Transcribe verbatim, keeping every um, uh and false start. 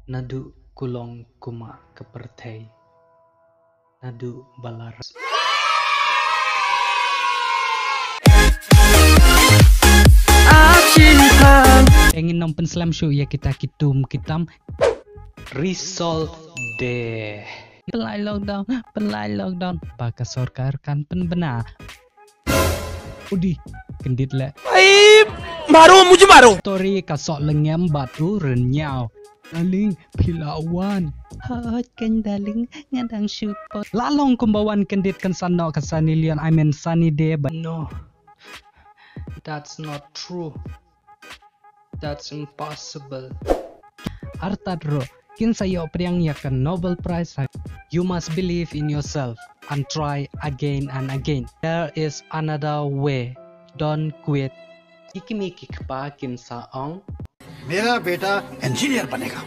Naduh kulong kuma ka pyrthei, naduh balar. Engin nong penslem shu ya kita kitum kitam. Result deh. Pelai lockdown, pelai lockdown. Baka sorkar kan penbena. Udi, kendit le. Ai, maro, mujhe maro. Story ka sok lengem batu renyau. Darling, pila wan. Hot kan darling, ngadang syukur. Lalong kumbawan kendit kan sanok ka Sunny Leon, I mean Sunny Day, but no. That's not true. That's impossible. Artat ro, kin sa yoh priang ya ka Nobel Prize ha. You must believe in yourself and try again and again. There is another way. Don't quit. Ki kmie ki kpa kin sa ong. मेरा बेटा इंजीनियर बनेगा।